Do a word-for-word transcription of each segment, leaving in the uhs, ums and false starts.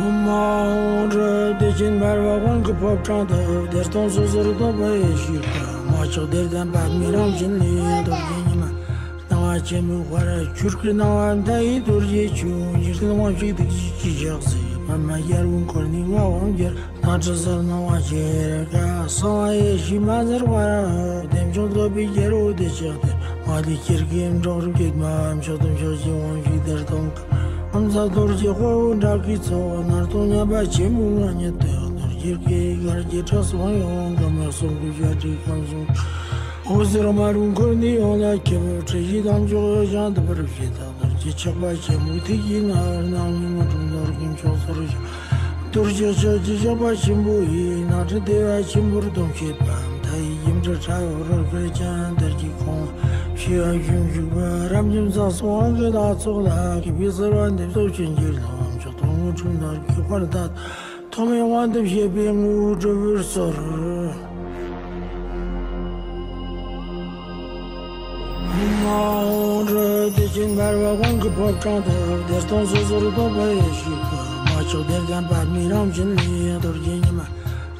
ཨོཾ་ཨཱཿཧཱུྃ་ཧྲཱིཿ། བདེ་ཆེན་འབར་བ་དབང་གི་ཕོ་བྲང་དུ། བདེ་སྟོང་སོ་སོར་རྟོག་པའི་ཡེ་ཤེས་ཀྱི། མ་ཆགས་བདེ་ལྡན་པདྨའི་རང་བཞིན་ལས། རྡོ་རྗེ་ཉི་མ་སྣང་བ་ཆེན་པོའི་དཔལ། ཆོས་སྐུའི་སྣང་བ་མཐའ་ཡས་རྡོ་རྗེ་ཆོས། འཇིག་རྟེན་དབང་ཕྱུག་ཐུགས་རྗེའི་ཕྱག་གཟིགས། པདྨ་རྒྱལ་པོའི་འཁོར་ནི་ལྔ་འོང་རྒྱལ། སྣང་སྲིད་གསལ་སྣང་བ་ཆེ་རིགས། གསང་བ་ཡེ་ཤེས་མ་ཟད་དཔལ། བདེ་མཆོག་རྡོ་རྗེ་རྒྱལ་པོ་བདེ་ཆགས་ལྡན། མ་ལུས་སྐྱེ་རྒུའི་འགྲོ་དོན་བསྐྱེད་མ། མཆོག་ཐུན་ཕྱོགས་བཅུའི་དབང་ཕྱུག་བདེ་སྟོང་གི། ཨོཾ་རྫ་རྡོ་རྗེ་དཔའ་བོ་ཌཱ་ཀིའི་ཚོགས། སྣང་སྟོང་མཉམ་པ་ཆེན་པོའི་ངང་ཉིད་དུ། རྡོ་རྗེ་སྐུའི་གར་གྱིས་ཕྲག་གསུམ་ཡོངས། དགའ་མོས་གསུང་གི་བྱ་བྲིས་ཁམས་གསུམ། འོད་ཟེར་དམར་པོའི་འཁོར་ནི་ཡོངས་ལ་ཁྱབ། ཁྲོ་ཞིང་དམ་ཆོས་འོད་ཞིང་འདི་པར་བཞད། རྡོ་རྗེ་ཆགས་པ་ཆེན་པོའི་ཐུགས་ཀྱི་སྣང་བར། སྣང་བའི་དངོས་གྲུབ་ནོར་གྱི་མཆོག་གསུམ་ཤར། རྡོ་རྗེ་ལྕགས་ཀྱུ་ཞགས་པ་ཆེན་པོ་ཡིས། སྣང་སྲིད་བདེ་བ་ཆེན་པོར་སྡོམ་བྱེད་པ། མཐའ་ཡས་སྒྱུ་འཕྲུལ་དྲྭ་བའི་རོལ་གར་ཅན། དར་གྱི་གོང་བུ་ཕྱེ་བ་བཞིན་བཞུགས་པ། རབ་འབྱམས་རྩ་གསུམ་དབང་གི་ལྷ་ཚོགས་ལ། གུས་པས་གསོལ་བ་འདེབས་སོ་བྱིན་གྱིས་རློབས། མཆོག་ཐུན་དངོས་གྲུབ་ནོར་གྱི་དཔལ་དང་། ཐོགས་མེད་དབང་དུ་བྱེད་པའི་དངོས་གྲུབ་སྩོལ། ཨོཾ་ཨཱཿཧཱུྃ་ཧྲཱིཿ། བདེ་ཆེན་འབར་བ་དབང་གི་ཕོ་བྲང་དུ། བདེ་སྟོང་སོ་སོར་རྟོག་པའི་ཡེ་ཤེས་ཀྱི། མ་ཆགས་བདེ་ལྡན་པདྨའི་རང་བཞིན་ལས། རྡོ་རྗེ་ཉི་མ་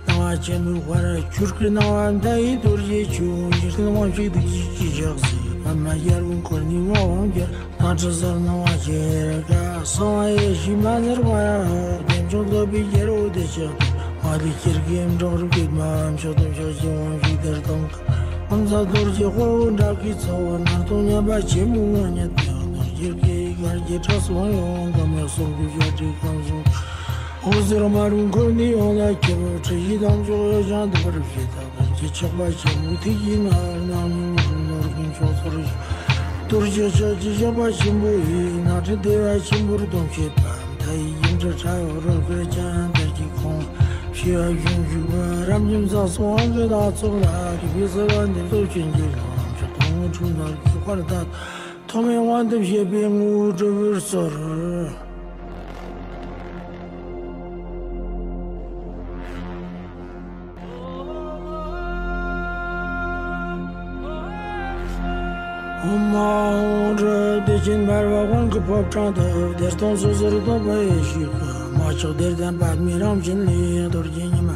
སྣང་བ་ཆེན་པོའི་དཔལ། ཆོས་སྐུའི་སྣང་བ་མཐའ་ཡས་རྡོ་རྗེ་ཆོས། འཇིག་རྟེན་དབང་ཕྱུག་ཐུགས་རྗེའི་ཕྱག་གཟིགས། པདྨ་རྒྱལ་པོའི་འཁོར་ནི་ལྔ་འོང་རྒྱལ། སྣང་སྲིད་གསལ་སྣང་བ་ཆེ་རིགས། གསང་བ་ཡེ་ཤེས་མ་ཟད་དཔལ། བདེ་མཆོག་རྡོ་རྗེ་རྒྱལ་པོ་བདེ་ཆགས་ལྡན། མ་ལུས་སྐྱེ་རྒུའི་འགྲོ་དོན་བསྐྱེད་མ། མཆོག་ཐུན་ཕྱོགས་བཅུའི་དབང་ཕྱུག་བདེ་སྟོང་གི། ཨོཾ་རྫ་རྡོ་རྗེ་དཔའ་བོ་ཌཱ་ཀིའི་ཚོགས། སྣང་སྟོང་མཉམ་པ་ཆེན་པོའི་ངང་ཉིད་དུ། རྡོ་རྗེ་སྐུའི་གར་གྱིས་ཕྲག་གསུམ་ཡོངས། དགའ་མོས་གསུང་གི་བྱ་བྲིས་ཁམས་གསུམ། འོད་ཟེར་དམར་པོའི་འཁོར་ནི་ཡོངས་ལ་ཁྱབ། ཁྲོ་ཞིང་དམ་ཆོས་འོད་ཞིང་འདི་པར་བཞད། རྡོ་རྗེ་ཆགས་པ་ཆེན་པོའི་ཐུགས་ཀྱི་སྣང་བར། སྣང་བའི་དངོས་གྲུབ་ནོར་གྱི་མཆོག་གསུམ་ཤར། རྡོ་རྗེ་ལྕགས་ཀྱུ་ཞགས་པ་ཆེན་པོ་ཡིས། སྣང་སྲིད་བདེ་བ་ཆེན་པོར་སྡོམ་བྱེད་པ། མཐའ་ཡས་སྒྱུ་འཕྲུལ་དྲྭ་བའི་རོལ་གར་ཅན། དར་གྱི་གོང་བུ་ཕྱེ་བ་བཞིན་བཞུགས་པ། རབ་འབྱམས་རྩ་གསུམ་དབང་གི་ལྷ་ཚོགས་ལ། གུས་པས་གསོལ་བ་འདེབས་སོ་བྱིན་གྱིས་རློབས། མཆོག་ཐུན་དངོས་གྲུབ་ནོར་གྱི་དཔལ་དང་། ཐོགས་མེད་དབང་དུ་བྱེད་པའི་དངོས་གྲུབ་སྩོལ། ཨོཾ་ཨཱཿཧཱུྃ་ཧྲཱིཿ། བདེ་ཆེན་འབར་བ་དབང་གི་ཕོ་བྲང་དུ། བདེ་སྟོང་སོ་སོར་རྟོག་པའི་ཡེ་ཤེས་ཀྱི། མ་ཆགས་བདེ་ལྡན་པདྨའི་རང་བཞིན་ལས། རྡོ་རྗེ་ཉི་མ་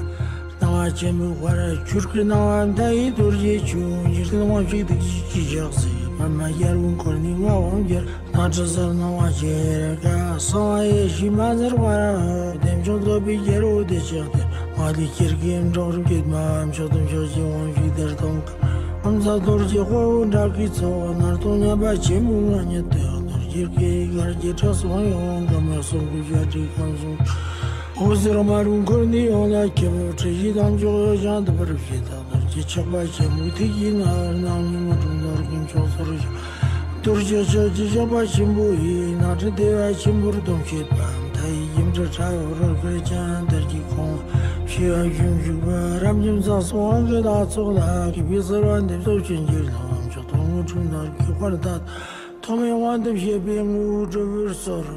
སྣང་བ་ཆེན་པོའི་དཔལ། ཆོས་སྐུའི་སྣང་བ་མཐའ་ཡས་རྡོ་རྗེ་ཆོས། འཇིག་རྟེན་དབང་ཕྱུག་ཐུགས་རྗེའི་ཕྱག་གཟིགས། པདྨ་རྒྱལ་པོའི་འཁོར་ནི་ལྔ་འོང་རྒྱལ། སྣང་སྲིད་གསལ་སྣང་བ་ཆེ་རིགས། གསང་བ་ཡེ་ཤེས་མ་ཟད་དཔལ། བདེ་མཆོག་རྡོ་རྗེ་རྒྱལ་པོ་བདེ་ཆགས་ལྡན། མ་ལུས་སྐྱེ་རྒུའི་འགྲོ་དོན་བསྐྱེད་མ། མཆོག་ཐུན་ཕྱོགས་བཅུའི་དབང་ཕྱུག་བདེ་སྟོང་གི། ཨོཾ་རྫ་རྡོ་རྗེ་དཔའ་བོ་ཌཱ་ཀིའི་ཚོགས། སྣང་སྟོང་མཉམ་པ་ཆེན་པོའི་ངང་ཉིད་དུ། རྡོ་རྗེ་སྐུའི་གར་གྱིས་ཕྲག་གསུམ་ཡོངས། དགའ་མོས་གསུང་གི་བྱ་བྲིས་ཁམས་གསུམ། འོད་ཟེར་དམར་པོའི་འཁོར་ནི་ཡོངས་ལ་ཁྱབ། ཁྲོ་ཞིང་དམ་ཆོས་འོད་ཞིང་འདི་པར་བཞད། རྡོ་རྗེ་ཆགས་པ་ཆེན་པོའི་ཐུགས་ཀྱི་སྣང་བར། སྣང་བའི་དངོས་གྲུབ་ནོར་གྱི་མཆོག་གསུམ་ཤར། རྡོ་རྗེ་ལྕགས་ཀྱུ་ཞགས་པ་ཆེན་པོ་ཡིས། སྣང་སྲིད་བདེ་བ་ཆེན་པོར་སྡོམ་བྱེད་པ། མཐའ་ཡས་སྒྱུ་འཕྲུལ་དྲྭ་བའི་རོལ་གར་ཅན། དར་གྱི་གོང་བུ་ཕྱེ་བ་བཞིན་བཞུགས་པ། རབ་འབྱམས་རྩ་གསུམ་དབང་གི་ལྷ་ཚོགས་ལ། གུས་པས་གསོལ་བ་འདེབས་སོ་བྱིན་གྱིས་རློབས། མཆོག་ཐུན་དངོས་གྲུབ་ནོར་གྱི་དཔལ་དང་། ཐོགས་མེད་དབང་དུ་བྱེད་པའི་དངོས་གྲུབ་སྩོལ།